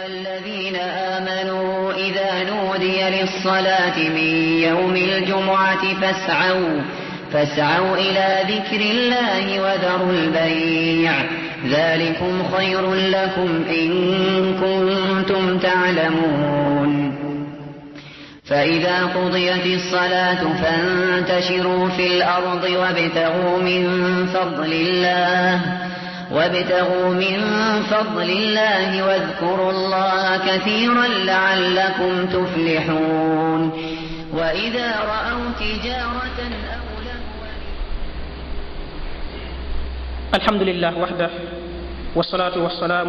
أيها الذين آمنوا إذا نودي للصلاة من يوم الجمعة فاسعوا إلى ذكر الله وذروا البيع ذلكم خير لكم إن كنتم تعلمون فإذا قضيت الصلاة فانتشروا في الأرض وابتغوا من فضل الله واذكروا الله كثيرا لعلكم تفلحون وإذا رأوا تجارة أو لهوا الحمد لله وحده والصلاة والسلام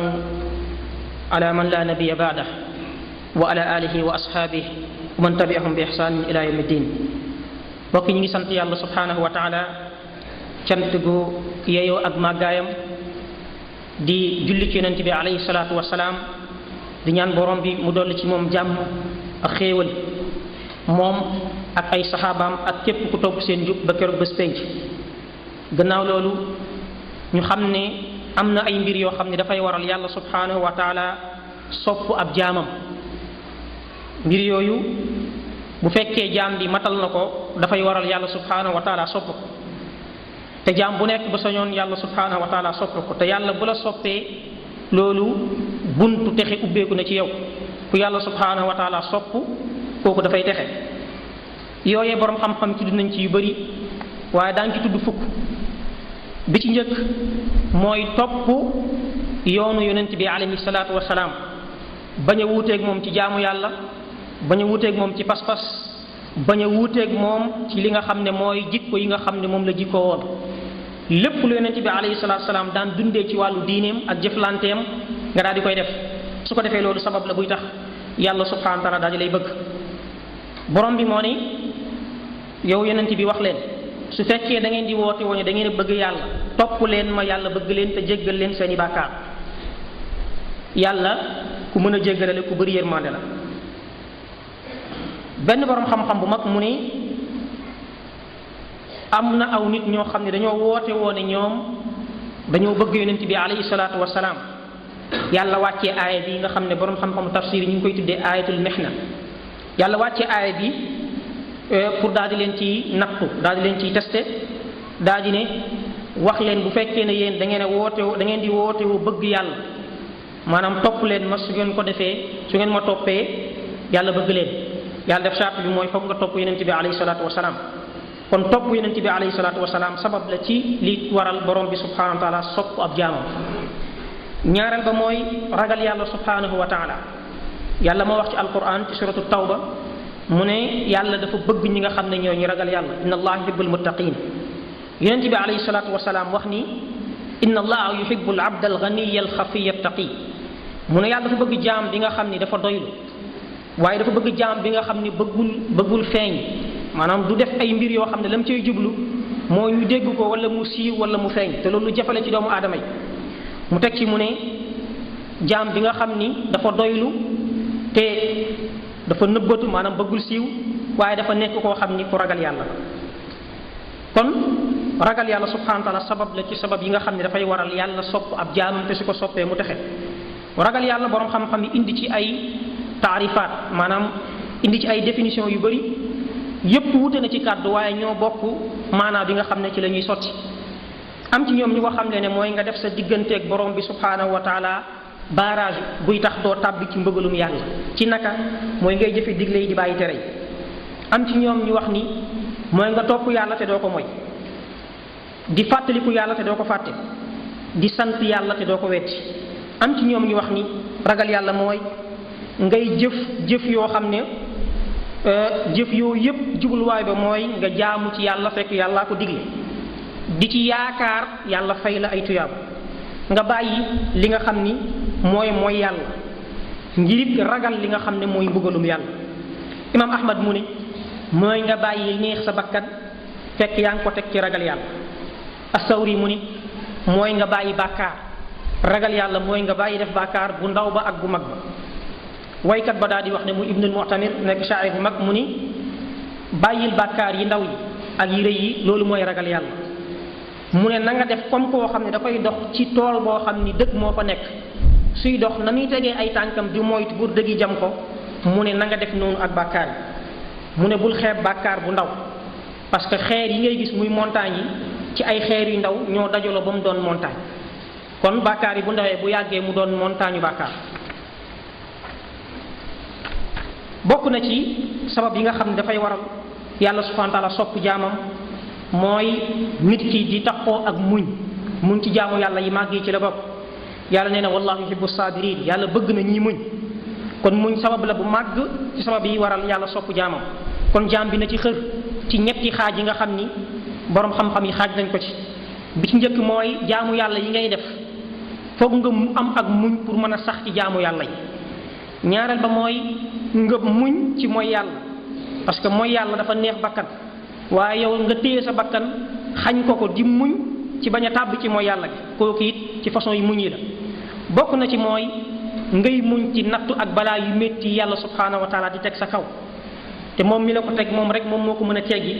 على من لا نبي بعده وعلى آله وأصحابه ومن تبعهم بإحسان إلى يوم الدين bokk ñi ngi sant yàlla subhanahu wa taala cant gu yeeyoo ak màggaayam di julli ci yonent bi alayhi salaatu wasalaam di ñaan borom bi mu dolli ci moom jàmm ak xéewal moom ak ay saxaabaam ak képp ku topp seen jub ba keroog bés penc gannaaw loolu ñu xam ne am na ay mbir yoo xam ne dafay waral yàlla subhanahu wa taala sopp ab jaamam mbir yooyu bu fekkee jaam bi matal na ko dafay waral yàlla subhanahu wa taala sopp ko te jaam bu nekk ba sañoon yàlla subhanahu wa taala sopp ko te yàlla bu la soppee loolu buntu texe ubbeeku na ci yow ku yàlla subhanahu wa taala sopp kooku dafay texe yooyee borom xam-xam tudd nañ ci yu bari waaye daan ci tudd fukk bi ci njëkk mooy topp yoonu yonent bi alayhi salaatu wasalaam bañ a wuuteeg moom ci jaamu yàlla bañ a wuuteeg moom ci pas-pas bañ a wuuteeg moom ci li nga xam ne mooy jikko yi nga xam ne moom la jikkoo woon lépp lu yonent bi alayhi salaatu wasalaam daan dundee ci wàllu diineem ak jëflanteem nga daal di koy def su ko defee loolu sabab la buy tax yàlla subhanahu wa taala daal di lay bëgg borom bi moo ni yow yonent bi wax leen su fekkee da ngeen di woote woon da ngeen bëgg yàlla topp leen ma yàlla bëgg leen te jéggal leen seeni bàkkaar yàlla ku mën a jéggalale ku bëri yërmande la benn borom xam-xam bu mag mu ni am na aw nit ñoo xam ne dañoo woote woone ñoom dañoo bëgg yonent bi alayhi salaatu wasalaam yàlla wàccee aaya bi nga xam ne borom xam-xamu tafsir yi ñu ngi koy tuddee aayatul mihna yàlla wàccee aaya bi pour daal di leen ci nattu daal di leen ciy testé daal di ne wax leen bu fekkee ne yéen da ngeen a woote da ngeen di woote woo bëgg yàlla maanaam topp leen ma su ngeen ko defee su ngeen ma toppee yàlla bëgg leen yàlla def charte bi mooy foog nga topp yonent bi alayhi salaatu wasalaam kon topp yonent bi alayhi salaatu wasalaam sabab la ci li waral borom bi subhanahu wa taala sopp ab jaamam ñaareel ba mooy ragal yàlla subhanahu wa taala yàlla moo wax ci alquran ci suratu tawba mu ne yàlla dafa bëgg ñi nga xam ne ñoo ñu ragal yàlla inna allaha yuhibbul muttaqin yonent bi alayhi salaatu wasalaam wax ni inna allaha yuhibbul abda al ghaniya al khafiya al taqi mu ne yàlla dafa bëgg jaam bi nga xam ni dafa doylu waaye dafa bëgg jaam bi nga xam ni bëggul feeñ maanaam du def ay mbir yoo xam ne la mu cay jublu mooy ñu dégg ko wala mu siiw wala mu feeñ te loolu jafale ci doomu aadama yi mu teg ci mu ne jaam bi nga xam ni dafa doylu te dafa nëbbatu maanaam bëggul siiw waaye dafa nekk koo xam ni ku ragal yàlla la kon ragal yàlla subhanahu wa taala sabab la ci sabab yi nga xam ne dafay waral yàlla sopp ab jaamam te su ko soppee mu texe ragal yàlla borom xam-xam yi indi ci ay taarifaat maanaam indi ci ay définition yu bari yépp wute na ci kàddu waaye ñoo bokk maanaa bi nga xam ne ci la ñuy sotti am ci ñoom ñu ko xam ne mooy nga def sa digganteeg borom bi subhanahu wa taala barrage buy tax doo tàbbi ci mbëggalum yàlla ci naka mooy ngay jëfe digle yi di bàyyi tere yi am ci ñoom ñu wax ni mooy nga topp yàlla te doo ko moy di fàttaliku yàlla te doo ko fàtte di sant yàlla te doo ko wetti am ci ñoom ñu wax ni ragal yàlla mooy ngay jëf yoo xam ne jëf yooyu yépp jubluwaay ba mooy nga jaamu ci yàlla fekk yàllaa ko digle di ci yaakaar yàlla fay la ay tuyaab nga bàyyi li nga xam ni mooy yàlla ngir ragal li nga xam ne mooy mbugalum yàlla imaam ahmad mu ne mooy nga bàyyi neex sa bakkan fekk yaa ngi ko teg ci ragal yàlla as-sawri mu ni mooy nga bàyyi bàkkaar ragal yàlla mooy nga bàyyi def bàkkaar bu ndaw ba ak bu mag ba waykat ba daal di wax ne mu ibnul mu'tamir nekk shaa'ir bu mag mu ni bàyyil bàkkaar yi ndaw yi ak yi rëy yi loolu mooy ragal yàlla mu ne na nga def comme koo xam ne dafay dox ci tool boo xam ni dëkk moo fa nekk suy dox na muy tegee ay tànkam di moytu pour dëggi jam ko mu ne na nga def noonu ak bàkkaar yi mu ne bul xeeb bàkkaar bu ndaw parce que xeer yi ngay gis muy montagne yi ci ay xeer yu ndaw ñoo dajaloo ba mu doon montagne kon bàkkaar yi bu ndawee bu yàggee mu doon montagne yu bàkkaar. bokk na ci sabab yi nga xam ne dafay waral yàlla subhanahu wa ta'ala sopp jaamam mooy nit ki di taxoo ak muñ ci jaamu yàlla yi màgg yi ci la bokk. yàlla nee na wallahu yuhibbu sabirin yàlla bëgg na ñi muñ kon muñ sabab la bu màgg ci sabab yi waral yàlla sopp jaamam. kon jaam bi na ci xër ci ñetti xaaj yi nga xam ni borom xam-xam yi xaaj nañ ko ci bi ci njëkk mooy jaamu yàlla yi ngay def foog nga am ak muñ pour mën a sax ci jaamu yàlla yi. ñaareel ba mooy nga muñ ci mooy yàlla parce que mooy yàlla dafa neex bakkan waaye yow nga téye sa bakkan xañ ko di muñ ci bañ a tàbb ci mooy yàlla gi kooku it ci façon yi muñ yi la. bokk na ci mooy ngay muñ ci nattu ak balaa yu métti yàlla subhanahu wa taala di teg sa kaw te moom mi la ko teg moom rek moom moo ko mën a teggi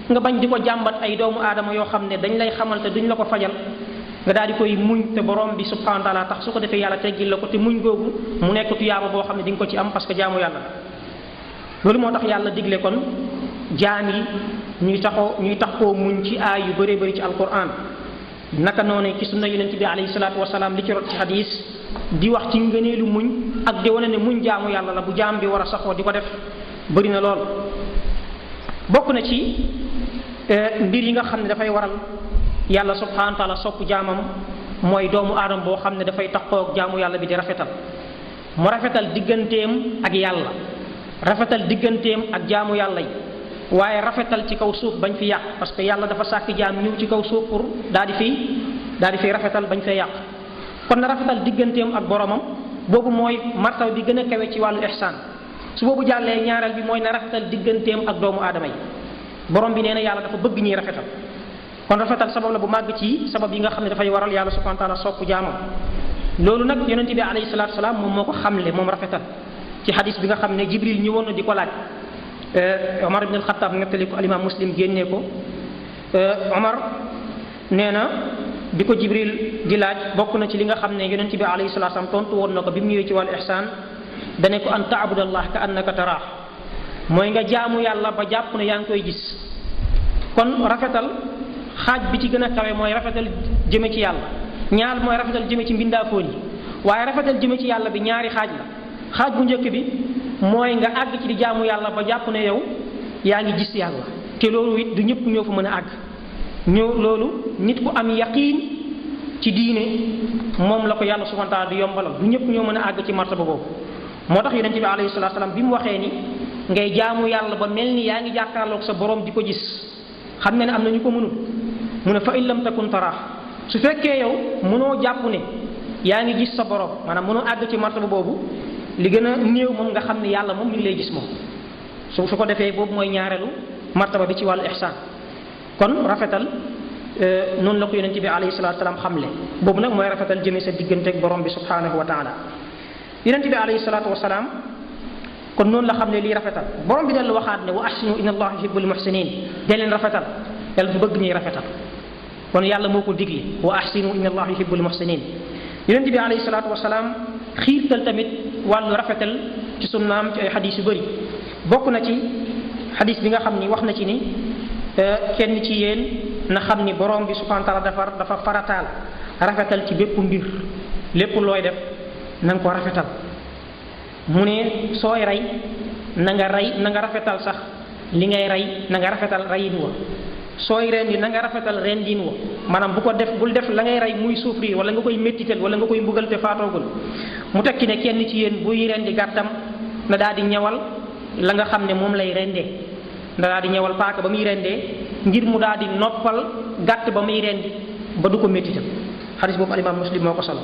nga bañ di ko jàmbat ay doomu aadama yoo xam ne dañ lay xamal te duñ la ko fajal nga daal di koy muñ te borom bi subhanahu wa taala tax su ko defee yàlla teggil la ko te muñ googu mu nekk tuyaaba boo xam ne di nga ko ci am parce que jaamu yàlla la. loolu moo tax yàlla digle kon jaam yi ñuy taxoo muñ ci aay yu bëree bëri ci alquran naka noonu ci sunna yonent bi alayhi salaatu wasalaam li ci rot ci hadis di wax ci ngëneelu muñ ak di wane ne muñ jaamu yàlla la bu jaam bi war a saxoo di ko def bëri na lool. bokk na ci mbir yi nga xam ne dafay waral yàlla subhanahu wa taala sopp jaamam mooy doomu aadama boo xam ne dafay taxoo ak jaamu yàlla bi di rafetal mu rafetal digganteem ak yàlla rafetal digganteem ak jaamu yàlla yi waaye rafetal ci kaw suuf bañ fi yàq parce que yàlla dafa sàkk jaam ñëw ci kaw suuf pour daal di fiy rafetal bañ fay yàq kon na rafetal digganteem ak boromam boobu mooy martaba bi gën a kawe ci wàllu ihsaan su boobu jàllee ñaareel bi mooy na rafetal digganteem ak doomu aadama yi borom bi nee na yàlla dafa bëgg ñuy rafetal kon rafetal sabab la bu màgg ci sabab yi nga xam ne dafay waral yàlla subhanahu wa ta'ala sopp jaamam. loolu nag yonente bi alayhi salaatu wasalaam moom moo ko xamle moom rafetal ci hadis bi nga xam ne Jibril ñëwoon na di ko laaj Omar ibn al-Khattab nettali ko al-Imam Muslim génnee ko Omar nee na bi ko Jibril di laaj bokk na ci li nga xam ne yonente bi alayhi salaatu wasalaam tontu woon na ko bi mu ñëwee ci wàllu ihsaan dane ko an ta'budallah ka annaka taraah mooy nga jaamu yàlla ba jàpp ne yaa ngi koy gis. kon rafetal xaaj bi ci gën a kawe mooy rafetal jëme ci yàlla ñaar mooy rafetal jëme ci mbindaafoon yi waaye rafetal jëme ci yàlla bi ñaari xaaj la xaaj bu njëkk bi mooy nga àgg ci di jaamu yàlla ba jàpp ne yow yaa ngi gis yàlla te loolu it du ñëpp ñoo fa mën a àgg loolu nit ku am yaqiin ci diine moom la ko yàlla subhanahu wa ta'ala di yombalal du ñëpp ñoo mën a àgg ci martaba boobu. moo tax yonent bi alayhi salaatu salaam bi mu waxee ni ngay jaamu yàlla ba mel ni yaa ngi jàkkaarloog sa borom di ko gis xam ne am na ñu ko mënul mu ne fa in lam takun taraax su fekkee yow mënoo jàpp ne yaa ngi gis sa borom maanaam mënoo àgg ci martaba boobu li gën a néew moom nga xam ne yàlla moom mi ngi lay gis moom su ko defee boobu mooy ñaareelu martaba bi ci wàllu ihsaan kon rafetal noonu la ko yonent bi alayhi salaatu salaam xamle boobu nag mooy rafetal jëme sa diggante ak borom bi subhanahu wa taala yonent bi alayhi salaatu wasalaam kon noonu la xam ne lii rafetal borom bi dellu waxaat ne wa ahsinu inna allaha yuhibbul muhsinin de leen rafetal yàlla du bëgg ñuy rafetal kon yàlla moo ko digle wa ahsinu inna allaha yuhibbul muhsinin yonent bi alayhi salaatu wasalaam xiirtal tamit wàllu rafetal ci sunnaam ci ay xadis yu bëri bokk na ci xadis bi nga xam ni wax na ci ni kenn ci yéen na xam ni borom bi subhanahu wa taala dafa farataal rafetal ci bépp mbir lépp looy def na nga ko rafetal mu ne sooy rey na nga rafetal sax li ngay rey na nga rafetal reyin wa sooy rendi na nga rafetal rendin wa maanaam bul def la ngay rey muy souffrir wala nga koy méttital wala nga koy mbugal te faatoogul mu tekki ne kenn ci yéen buy rendi gàttam na daal di ñawal la nga xam ne moom lay rendee na daal di ñawal paaka ba muy rendee ngir mu daal di noppal gàtt ba muy rendi ba du ko méttital xadis boobu al imam Muslim moo ko solo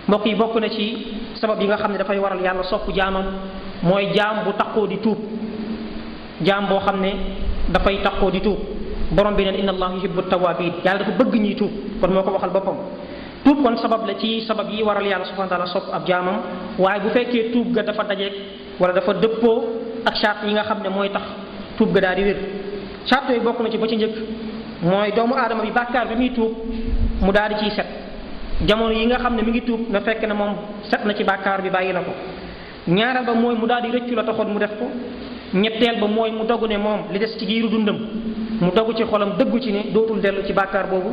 mbokk yi bokk na ci sabab yi nga xam ne dafay waral yàlla sopp jaamam mooy jaam bu taqoo di tuub jaam boo xam ne dafay taqoo di tuub borom bi neen inna allaha yuhibbu tawabin yàlla dafa bëgg ñuy tuub kon moo ko waxal boppam tuub kon sabab la ci sabab yi waral yàlla subhanahu wa ta'ala sopp ab jaamam waaye bu fekkee tuub ga dafa dajeeg wala dafa dëppoo ak charte yi nga xam ne mooy tax tuub ga daal di wér charte yi bokk na ci ba ci njëkk mooy doomu aadama bi bàkkaar bi muy tuub mu daal di ciy set jamono yi nga xam ne mi ngi tuub na fekk ne moom set na ci bàkkaar bi bàyyi na ko. ñaareel ba mooy mu daal di rëccu la taxoon mu def ko. ñetteel ba mooy mu dogu ne moom li des ci giiru dundam mu dogu ci xolam dëggu ci ne dootul dellu ci bàkkaar boobu.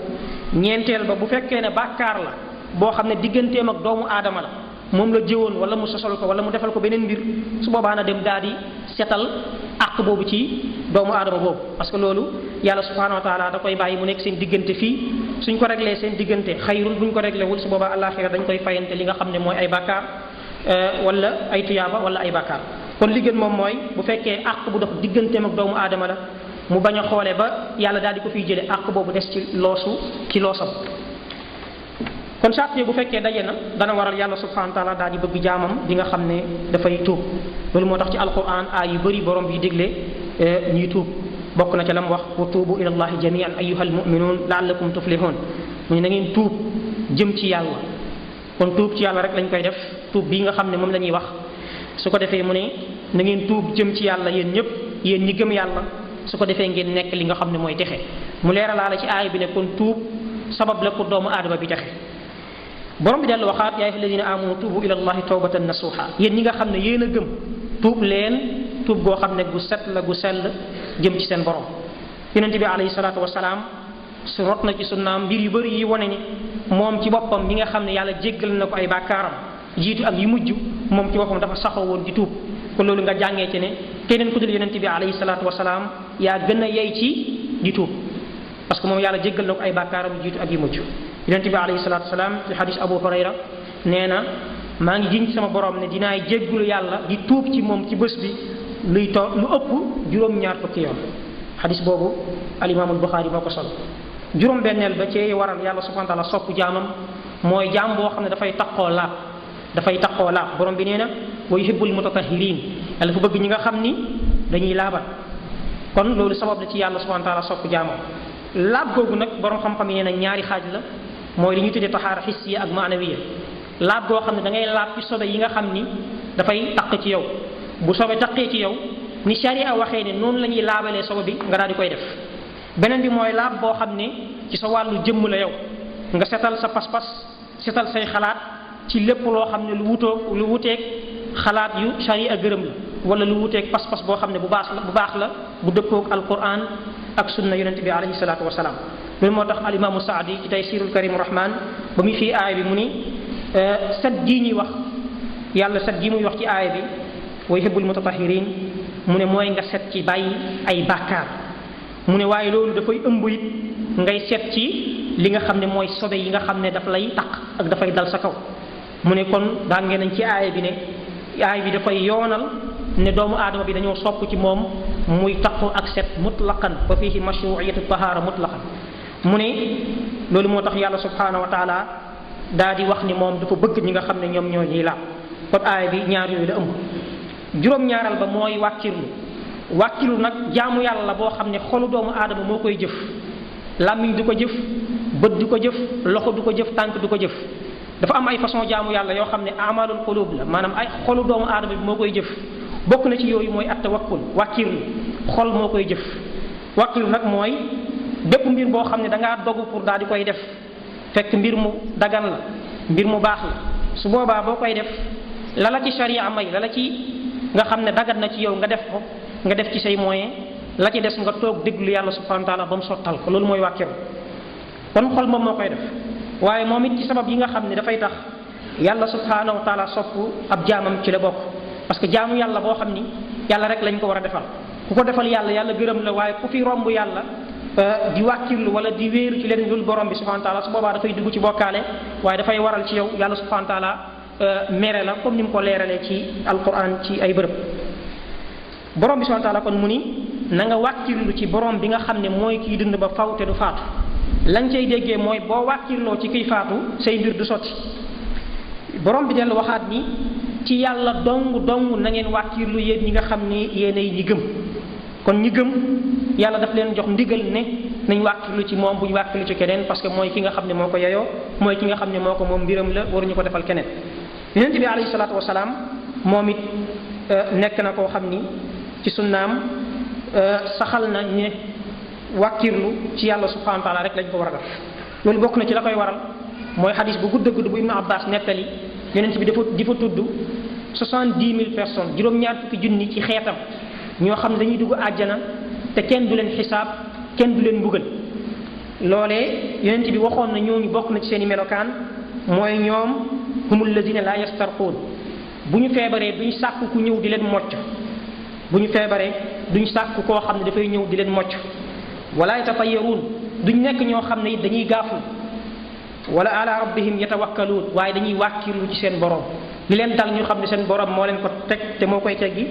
ñeenteel ba bu fekkee ne bàkkaar la boo xam ne digganteem ak doomu aadama la moom la jëwoon wala mu sosal ko wala mu defal ko beneen mbir su boobaa na dem daal di setal àq boobu ci doomu aadama boobu. parce que loolu yàlla subhanahu wa taala da koy bàyyi mu nekk seen diggante fii suñ ko réglé seen diggante xayrul buñ ko réglé wul su boobaa àllaaxira dañ koy fayante li nga xam ne mooy ay bàkkaar wala ay tuyaaba wala ay bàkkaar. kon li gën moom mooy bu fekkee àq bu dox digganteem ak doomu aadama la mu bañ a xoole ba yàlla daal di ko fiy jële àq boobu des ci loosam. kon sart yi bu fekkee daje na dana waral yàlla subhanahu wa taala daal di bëgg jaamam bi nga xam ne dafay tuub. loolu moo tax ci alquran ay yu bëri borom bi digle ñuy tuub bokk na ca la mu wax wa tuubu ila allahi jamian ayyuha almuminuun laallakum tuflihun mu ne na ngeen tuub jëm ci yàlla. kon tuub ci yàlla rek lañ koy def tuub bii nga xam ne moom la ñuy wax su ko defee mu ne na ngeen tuub jëm ci yàlla yéen ñëpp yéen ñi gëm yàlla su ko defee ngeen nekk li nga xam ne mooy texe. mu leeralaale ci aaya bi ne kon tuub sabab la pour doomu aadama bi texe. borom bi dellu waxaat yaa ayyuha alladina amanu tuubu ila allahi tawbatan nasuha yéen ñi nga xam ne yéen a gëm tuub leen tuub goo xam ne gu set la gu sell jëm ci seen borom. yonente bi alayhi salaatu wasalaam su rot na ci sunnaam mbir yu bëri yi wane ni moom ci boppam mi nga xam ne yàlla jéggal na ko ay bàkkaaram jiitu ak yu mujj moom ci boppam dafa saxoo woon di tuub. kon loolu nga jàngee ci ne keneen ku dul yonente bi alayhi salaatu wasalaam yaa gën a yey ci di tuub parce que moom yàlla jéggal na ko ay bàkkaaram jiitu ak yu mujj. yonente bi alayhi salaatu wasalaam ci xadis Abu Hurayra nee na maa ngi giñ sama borom ne dinaay jéggulu yàlla di tuub ci moom ci bés bi lu ëpp juróom-ñaar fukki yoon. xadis boobu alimaamul Buxaari moo ko sol. juróom-benneel ba ci waral yàlla subhanahu wa taala sopp jaamam mooy jaam boo xam ne dafay taqoo laab borom bi nee na wa yuhibbul mutatahhirin yàlla dafa bëgg ñi nga xam ni dañuy laabal. kon loolu sabab la ci yàlla subhanahu wa taala sopp jaamam. laab googu nag borom xam-xam yi nee na ñaari xaaj la mooy li ñuy tuddee taxaara hissiya ak maanawiya. laab goo xam ne da ngay laab ci sobe yi nga xam ni dafay taq ci yow bu sobe taqee ci yow ni sharia waxee ne noonu la ñuy laabalee sobe bi nga daal di koy def. beneen bi mooy laab boo xam ne ci sa wàllu jëmm la yow nga setal sa pas-pas setal say xalaat ci lépp loo xam ne lu wuteeg xalaat yu sharia gërëm la wala lu wuteeg pas-pas boo xam ne bu baax la bu dëppoog alquran ak sunna yonente bi alayhi salaatu wasalaam. loolu moo tax alimaamu Saadi ci Taysirul Karim Rahman ba muy fii aaya bi mu ni set gii ñuy wax yàlla set gii muy wax ci aaya bi wa yuhibbul mutatahhirin mu ne mooy nga set ci bàyyi ay bàkkaar. mu ne waaye loolu dafay ëmb it ngay seet ci li nga xam ne mooy sobe yi nga xam ne daf lay taq ak dafay dal sa kaw. mu ne kon daa ngeen nañ ci aaya bi ne aaya bi dafay yoonal ne doomu aadama bi dañoo sopp ci moom muy taqu ak set mutlaqan wa fihi mashru'iyatu tahaara mutlaqan. mu ne loolu moo tax yàlla subhanahu wa taala daa di wax ni moom dafa bëgg ñi nga xam ne ñoom ñoo ñuy laab. kon aaya bi ñaar yooyu la ëmb. juróom-ñaaral ba mooy wàkkirlu nag jaamu yàlla la boo xam ne xolu doomu aadama moo koy jëf. làmmiñ du ko jëf bët du ko jëf loxo du ko jëf tànk du ko jëf. dafa am ay façon jaamu yàlla yoo xam ne amalul qulub la maanaam ay xolu doomu aadama bi moo koy jëf. bokk na ci yooyu mooy at tawakkul wàkkirlu xol moo koy jëf. wàkkirlu nag mooy bépp mbir boo xam ne da ngaa dogu pour daal di koy def fekk mbir mu dagan la mbir mu baax la su boobaa boo koy def la ci sharia may la ci nga xam ne dagan na ci yow nga def ko nga def ci say moyen la ci des nga toog déglu yàlla subhanahu wa taala ba mu sottal ko loolu mooy wàkkirlu. kon xol moom moo koy def waaye moom it ci sabab yi nga xam ne dafay tax yàlla subhanahu wa taala sopp ab jaamam ci la bokk. parce que jaamu yàlla boo xam ni yàlla rek lañ ko war a defal ku ko defal yàlla gërëm la waaye ku fi romb yàlla di wàkkirlu wala di wéeru ci leen dul borom bi subhanahu wa taala su boobaa dafay dugg ci bokkaale waaye dafay waral ci yow yàlla subhanahu wa taala mere la comme ni mu ko leeralee ci alquran ci ay bërëb. borom bi subhanahu wa taala kon mu ni na nga wàkkirlu ci borom bi nga xam ne mooy kiy dund ba faw te du faatu. lañ cay déggee mooy boo wàkkirloo ci kiy faatu say mbir du sotti. borom bi dellu waxaat ni ci yàlla dong na ngeen wàkkirlu yéen ñi nga xam ni yéenay ñi gëm. kon ñi gëm yàlla daf leen jox ndigal ne nañ wàkkirlu ci moom bu ñu wàkkirlu ci keneen parce que mooy ki nga xam ne moo ko yeyoo mooy ki nga xam ne moo ko moom mbiram la waruñu ko defal keneen. yonent bi alayhi salaatu wasalaam moom it nekk na koo xam ni ci sunnaam saxal na ne wàkkirlu ci yàlla subhanahu wa taala rek lañ ko war a def. loolu bokk na ci la koy waral mooy xadis bu gudd bu Ibnu Abbas nettali yonent bi dafa tudd 70,000 personnes juróom-ñaar fukki junni ci xeetam ñoo xam ne dañuy dugg àjjana te kenn du leen xisaab kenn du leen mbugal. loolee yonent bi waxoon na ñooñu bokk na ci seen i melokaan mooy ñoom humul lazina la yastarquun bu ñu feebaree duñ sàkk ku ñëw di leen mocc bu ñu feebaree duñ sàkk koo xam ne dafay ñëw di leen mocc wala yatatayaruun duñ nekk ñoo xam ne it dañuy gaaful wala ala rabbihim yatawakkaluun waaye dañuy wàkkiirlu ci seen borom li leen dal ñu xam ne seen borom moo leen ko teg te moo koy teggi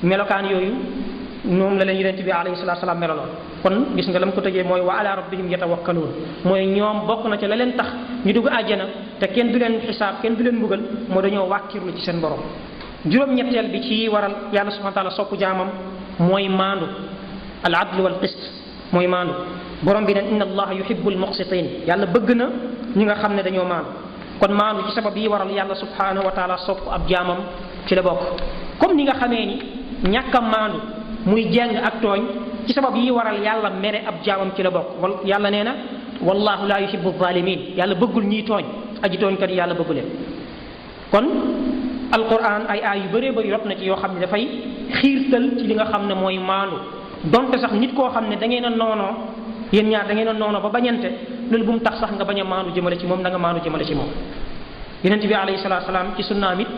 melokaan yooyu moom la leen yonent bi alayhi salaatu salaam melaloon. kon gis nga la mu ko tëjee mooy wa ala rabbihim yatawakkaluun mooy ñoom bokk na ci la leen tax ñu dugg àjjana te kenn du leen xisaab kenn du leen mbugal moo dañoo wàkkirlu ci seen borom. juróom-ñetteel bi ci waral yàlla subhanahu wa taala sopp jaamam mooy maandu al adl wal qist mooy maandu borom bi ne inna allaha yuhibbul muqsitin yàlla bëgg na ñi nga xam ne dañoo maandu. kon maandu ci sabab yi waral yàlla subhanahu wa taala sopp ab jaamam ci la bokk comme ni nga xamee ni ñàkk a maandu muy jeng ak tooñ ci sabab yi waral yàlla mere ab jaamam ci la bokk yàlla nee na wallahu la yuhibbu zalimin yàlla bëggul ñiy tooñ aji tooñkat yi yàlla bëggu leen. kon alquran ay aay yu bëree bëri rot na ci yoo xam ne dafay xiirtal ci li nga xam ne mooy maandu donte sax nit koo xam ne da ngeen a noonoo yéen ñaar da ngeen a noonoo ba bañante loolu bu mu tax sax nga bañ a maandu jëmale ci moom da nga maandu jëmale ci moom. yonent bi alayhi salaatu salaam ci sunnaam it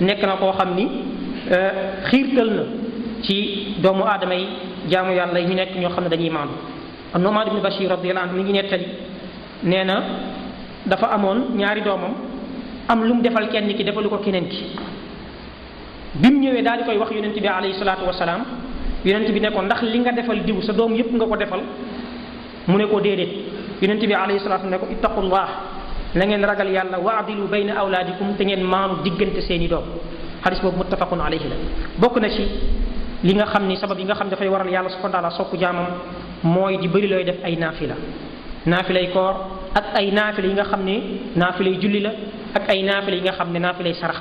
nekk na koo xam ni xiirtal na ci doomu aadama yi jaamu yàlla yi ñu nekk ñoo xam ne dañuy maandu. Nu'man ibn Bashir radiyallahu anhu mi ngi nettali nee na dafa amoon ñaari doomam am lu mu defal kenn ki defalu ko keneen ki bi mu ñëwee daal di koy wax yonent bi alayhi salaatu wasalaam yonent bi ne ko ndax li nga defal diw sa doom yépp nga ko defal mu ne ko déedéet yonent bi alayhi salaatu ne ko ittaqullah na ngeen ragal yàlla wa adilu bayna awlaadikum te ngeen maanu diggante seeni doom. xadis boobu muttafaqun alayhi la. bokk na ci li nga xam ni sabab yi nga xam dafay waral yàlla subhanahu wa taala sopp jaamam mooy di bëri looy def ay naafilay koor ak ay naafila yi nga xam ne naafilay julli la ak ay naafila yi nga xam ne naafilay sarax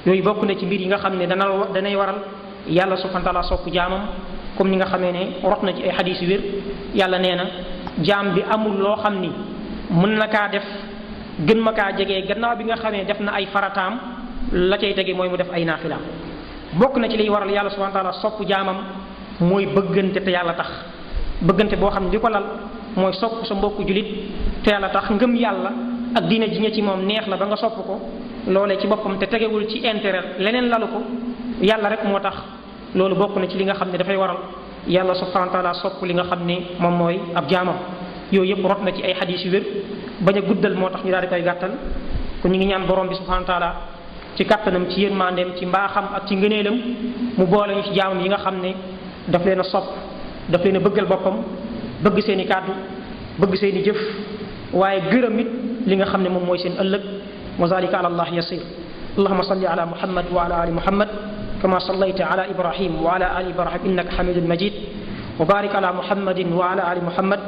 la yooyu bokk na ci mbir yi nga xam ne danay waral yàlla subhanahu wa taala sopp jaamam comme ni nga xamee ne rot na ci ay xadis yu wér yàlla nee na jaam bi amul loo xam ni mën na kaa def gën ma kaa jege gannaaw bi nga xamee def na ay farataam la cay tege mooy mu def ay naafilaam. bokk na ci liy waral yàlla subhanahu wa taala sopp jaamam mooy bëggante te yàlla tax bëggante boo xam ne li ko lal mooy sopp sa mbokku julit te yàlla tax ngëm yàlla ak diine ji nga ci moom neex la ba nga sopp ko loolee ci boppam te tegewul ci intérêt leneen lalu ko yàlla rek moo tax loolu bokk na ci li nga xam ne dafay waral yàlla subhanahu wa taala sopp li nga xam ne moom mooy ab jaamam. yooyu yëpp rot na ci ay xadiis yu wér bañ a guddal moo tax ñu daal di koy gàttal kon ñu ngi ñaan borom bi subhanahu wa taala ci kàttanam ci yërmandeem ci mbaaxam ak ci ngëneelam mu boole ñu ci jaamam yi nga xam ne daf leen a sopp daf leen a bëggal boppam bëgg seen i kàddu bëgg seen i jëf waaye gërëm it li nga xam ne moom mooy seen ëllëg wa zalika ala allah yasir allahuma salli ala muhammad wa ala ali muhammad kama sallayta ala ibrahim wa ala ali ibrahim innaka hamidun majid wa barik ala muhammadin wa ala ali muhammad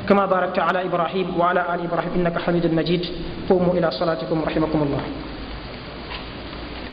kama barakta ala ibrahim wa ala ali ibrahim innaka hamidun majid qumu ila salatikum rahimakum allah